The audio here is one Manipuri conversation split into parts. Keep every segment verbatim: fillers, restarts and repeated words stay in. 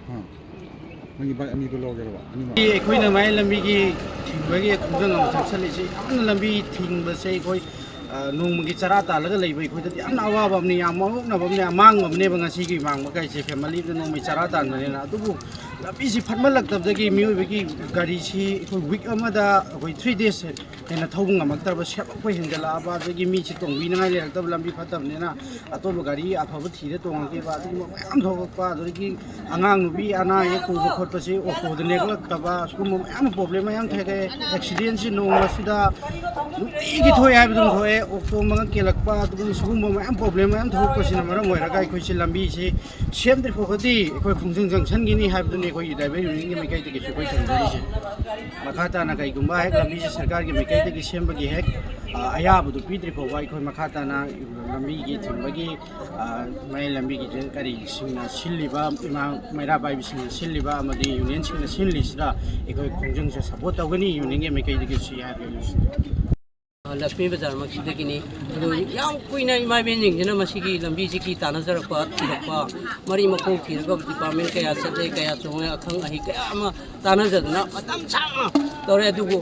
ꯑꯥ꯫ ꯅꯪꯒꯤ ꯕꯥꯏꯛ ꯑꯅꯤꯗꯣ ꯂꯧꯒꯦꯔꯕ? ꯑꯅꯤꯃꯛ? ꯑꯩꯈꯣꯏꯅ ꯃꯌꯥꯏ ꯂꯝꯕꯤꯒꯤ ꯊꯤꯡꯕꯒꯤ ꯈꯣꯡꯖꯪ ꯑꯃ ꯆꯪꯁꯜꯂꯤꯁꯤ, ꯌꯥꯝꯅ ꯂꯝꯕꯤ ꯊꯤꯡꯕꯁꯦ ꯑꯩꯈꯣꯏ, ꯑ, ꯅꯣꯡꯃꯒꯤ ꯆꯔꯥ ꯇꯥꯜꯂꯒ ꯂꯩꯕ ꯑꯩꯈꯣꯏꯗꯗꯤ ꯌꯥꯝꯅ ꯑꯋꯥꯕ ꯑꯃꯅꯤ, ꯌꯥꯝ ꯃꯥꯌꯣꯛꯅꯕ ꯑꯃꯅꯤ, ꯑꯃꯥꯡꯕ ꯑꯃꯅꯦꯕ ꯉꯁꯤꯒꯤ ꯃꯥꯡꯕ ꯀꯥꯏꯁꯦ꯫ ꯐꯦꯃꯤꯂꯤꯗ ꯅꯣꯡꯃꯒꯤ ꯆꯔꯥ ꯇꯥꯟꯕꯅꯤꯅ꯫ ꯑꯗꯨꯕꯨ ꯂꯝꯕꯤꯁꯤ ꯐꯠꯃꯜꯂꯛꯇꯕꯗꯒꯤ ꯃꯤꯑꯣꯏꯕꯒꯤ ꯒꯥꯔꯤꯁꯤ ꯑꯩꯈꯣꯏ ꯋꯤꯛ ꯑꯃꯗ ꯑꯩꯈꯣꯏ ꯊ꯭ꯔꯤ ꯗꯦꯖ ꯍꯦꯟꯅ ꯊꯧꯕ ꯉꯝꯃꯛꯇ꯭ꯔꯕ, ꯁꯦꯞ ꯑꯩꯈꯣꯏ ꯍꯦꯟꯒꯠꯂꯛꯑꯕ, ꯑꯗꯒꯤ ꯃꯤꯁꯤ ꯇꯣꯡꯕꯤꯅꯤꯡꯉꯥꯏ ꯂꯩꯔꯛꯇꯕ, ꯂꯝꯕꯤ ꯐꯠꯇꯕꯅꯤꯅ ꯑꯇꯣꯞꯄ ꯒꯥꯔꯤ ꯑꯐꯕ ꯊꯤꯔ ꯇꯣꯡꯉꯒꯦꯕ, ꯑꯗꯨꯒꯨꯝꯕ ꯃꯌꯥꯝ ꯊꯣꯛꯂꯛꯄ, ꯑꯗꯨꯗꯒꯤ ꯑꯉꯥꯡ ꯅꯨꯄꯤ ꯑꯅꯥ ꯑꯌꯦꯛ ꯄꯨꯕ ꯈꯣꯠꯄꯁꯤ ꯑꯣꯇꯣꯗ ꯅꯦꯛꯂꯛꯇꯕ, ꯁꯤꯒꯨꯝꯕ ꯃꯌꯥꯝ ꯑꯃ ꯄ꯭ꯔꯣꯕ꯭ꯂꯦꯝ ꯃꯌꯥꯝ ꯊꯣꯛꯑꯦ꯫ ꯑꯦꯛꯁꯤꯗꯦꯟꯁꯤ ꯅꯣꯡꯃꯁꯤꯗ ꯅꯨꯡꯇꯤꯒꯤ ꯊꯣꯛꯑꯦ ꯍꯥꯏꯕꯗꯨꯝ ꯊꯣꯛꯑꯦ, ꯑꯣꯇꯣ ꯃꯉꯛ ꯀꯦꯜꯂꯛꯄ, ꯑꯗꯨꯒꯨꯝꯕ ꯁꯤꯒꯨꯝꯕ ꯃꯌꯥꯝ ꯄ꯭ꯔꯣꯕ꯭ꯂꯦꯝ ꯃꯌꯥꯝ ꯊꯣꯛꯂꯛꯄꯁꯤꯅ ꯃꯔꯝ ꯑꯣꯏꯔꯒ ꯑꯩꯈꯣꯏꯁꯤ ꯂꯝꯕꯤꯁꯤ ꯁꯦꯝꯗ꯭ꯔꯤ ꯐꯥꯎꯕꯗꯤ ꯑꯩꯈꯣꯏ ꯈꯣꯡꯖꯪ ꯖꯪꯁꯟꯒꯤꯅꯤ ꯍꯥꯏꯕꯗꯨꯅꯤ ꯑꯩꯈꯣꯏꯒꯤ ꯗ꯭ꯔꯥꯏꯚꯔ ꯌꯨꯅꯤꯌꯟꯒꯤ ꯃꯥꯏꯀꯩꯗꯒꯤꯁꯨ ꯑꯩꯈꯣꯏ ꯊꯝꯖꯔꯤꯁꯦ꯫ ꯃꯈꯥ ꯇꯥꯅ ꯀꯩꯒꯨꯝꯕ ꯍꯦꯛ ꯂꯝꯕꯤꯁꯤ ꯁꯔꯀꯥꯔꯒꯤ ꯃꯥꯏꯀꯩꯗꯒꯤ ꯁꯦꯝꯕꯒꯤ ꯍꯦꯛ, ꯑ, ꯑꯌꯥꯕꯗꯨ ꯄꯤꯗ꯭ꯔꯤ ꯐꯥꯎꯕ ꯑꯩꯈꯣꯏ ꯃꯈꯥ ꯇꯥꯅ ꯂꯝꯕꯤꯒꯤ ꯊꯤꯡꯕꯒꯤ, ꯑ, ꯃꯌꯥꯏ ꯂꯝꯕꯤꯒꯤ ꯀꯔꯤꯁꯤꯡꯅ ꯁꯤꯜꯂꯤꯕ, ꯏꯃꯥ ꯃꯩꯔꯥ ꯄꯥꯏꯕꯤꯁꯤꯡꯅ ꯁꯤꯜꯂꯤꯕ ꯑꯃꯗꯤ ꯌꯨꯅꯤꯌꯟꯁꯤꯡꯅ ꯁꯤꯜꯂꯤꯁꯤꯗ ꯑꯩꯈꯣꯏ ꯈꯣꯡꯖꯪꯁꯦ ꯁꯄꯣꯔꯠ ꯇꯧꯒꯅꯤ, ꯌꯨꯅꯤꯌꯟꯒꯤ ꯃꯥꯏꯀꯩꯗꯒꯤ ꯁꯤ ꯍꯥꯏꯕ ꯑꯃꯁꯨ꯫ ꯂꯛꯁꯃꯤ ꯕꯖꯥꯔꯃꯛꯁꯤꯗꯒꯤꯅꯤ꯫ ꯑꯗꯨ ꯌꯥꯝ ꯀꯨꯏꯅ ꯏꯃꯥ ꯏꯕꯦꯟꯁꯤꯡꯁꯤꯅ ꯃꯁꯤꯒꯤ ꯂꯝꯕꯤꯁꯤꯒꯤ ꯇꯥꯟꯅꯖꯔꯛꯄ, ꯊꯤꯔꯛꯄ, ꯃꯔꯤ ꯃꯈꯣꯡ ꯊꯤꯔꯒ ꯗꯤꯄꯥꯔꯠꯃꯦꯟ ꯀꯌꯥ ꯆꯠꯂꯦ, ꯀꯌꯥ ꯆꯣꯡꯉꯦ, ꯑꯈꯪ ꯑꯍꯩ ꯀꯌꯥ ꯑꯃ ꯇꯥꯟꯅꯖꯗꯅ ꯃꯇꯝ ꯁꯥꯡꯅ ꯇꯧꯔꯦ꯫ ꯑꯗꯨꯕꯨ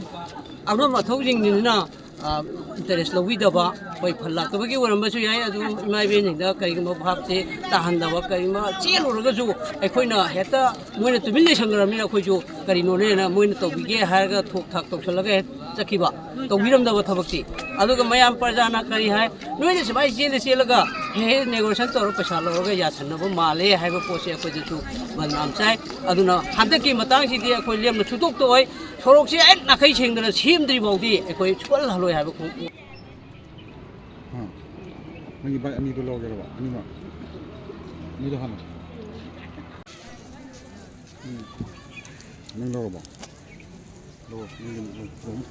ꯑꯉꯝ ꯑꯊꯧꯁꯤꯡꯁꯤꯅ, ꯑ, ꯏꯟꯇꯔꯦꯁ ꯂꯧꯕꯤꯗꯕ, ꯑꯩꯈꯣꯏ ꯐꯜ ꯂꯥꯛꯇꯕꯒꯤ ꯑꯣꯏꯔꯝꯕꯁꯨ ꯌꯥꯏ꯫ ꯑꯗꯨ ꯏꯃꯥ ꯏꯕꯦꯟꯁꯤꯡꯗ ꯀꯔꯤꯒꯨꯝꯕ ꯚꯥꯞꯁꯦ ꯇꯥꯍꯟꯗꯕ, ꯀꯔꯤꯒꯨꯝꯕ ꯆꯦꯜꯂꯨꯔꯒꯁꯨ ꯑꯩꯈꯣꯏꯅ ꯍꯦꯛꯇ ꯃꯣꯏꯅ ꯇꯨꯃꯤꯟ ꯂꯩꯁꯟꯈ꯭ꯔꯕꯅꯤꯅ ꯑꯩꯈꯣꯏꯁꯨ ꯀꯔꯤꯅꯣꯅꯦꯅ ꯃꯣꯏꯅ ꯇꯧꯕꯤꯒꯦ ꯍꯥꯏꯔꯒ ꯊꯣꯛ ꯊꯥꯛ ꯇꯧꯁꯜꯂꯒ ꯍꯦꯛ ꯆꯠꯈꯤꯕ, ꯇꯧꯕꯤꯔꯝꯗꯕ ꯊꯕꯛꯁꯤ꯫ ꯑꯗꯨꯒ ꯃꯌꯥꯝ ꯄ꯭ꯔꯖꯥꯅ ꯀꯔꯤ ꯍꯥꯏ, "ꯅꯣꯏꯅ ꯁꯨꯃꯥꯏꯅ ꯆꯦꯜꯂ ꯆꯦꯜꯂꯒ ꯍꯦꯛ ꯍꯦꯛ ꯅꯦꯒꯣꯁꯤꯌꯦꯁꯟ ꯇꯧꯔꯒ ꯄꯩꯁꯥ ꯂꯧꯔꯒ ꯌꯥꯁꯟꯅꯕ ꯃꯥꯜꯂꯦ" ꯍꯥꯏꯕ ꯄꯣꯠꯁꯦ ꯑꯩꯈꯣꯏꯗꯁꯨ ꯕꯗꯅꯥꯝ ꯆꯥꯏ꯫ ꯑꯗꯨꯅ ꯍꯟꯗꯛꯀꯤ ꯃꯇꯥꯡꯁꯤꯗꯤ ꯑꯩꯈꯣꯏ ꯂꯦꯝꯅ ꯁꯨꯡꯇꯣꯛ ꯇꯣꯛꯑꯣꯏ꯫ ꯁꯣꯔꯣꯛꯁꯤ ꯍꯦꯛ ꯅꯥꯈꯩ ꯁꯦꯡꯗꯅ ꯁꯦꯝꯗ꯭ꯔꯤ ꯐꯥꯎꯗꯤ ꯑꯩꯈꯣꯏ ꯁꯨꯡꯍꯜ ꯍꯜꯂꯣꯏ ꯍꯥꯏꯕ ꯈꯣꯡ- ꯑꯥ꯫ ꯅꯪꯒꯤ ꯕꯥꯏꯛ ꯑꯅꯤꯗꯣ ꯂꯧꯒꯦꯔꯕ? ꯑꯅꯤꯃꯛ? ꯑꯅꯤꯗꯣ ꯍꯥꯟꯅ꯫ ꯎꯝ꯫ ꯅꯪ ꯂꯧꯔꯕꯣ? ꯂꯧꯔꯣ꯫ ꯅꯪꯒꯤ ꯂꯧꯔꯣ꯫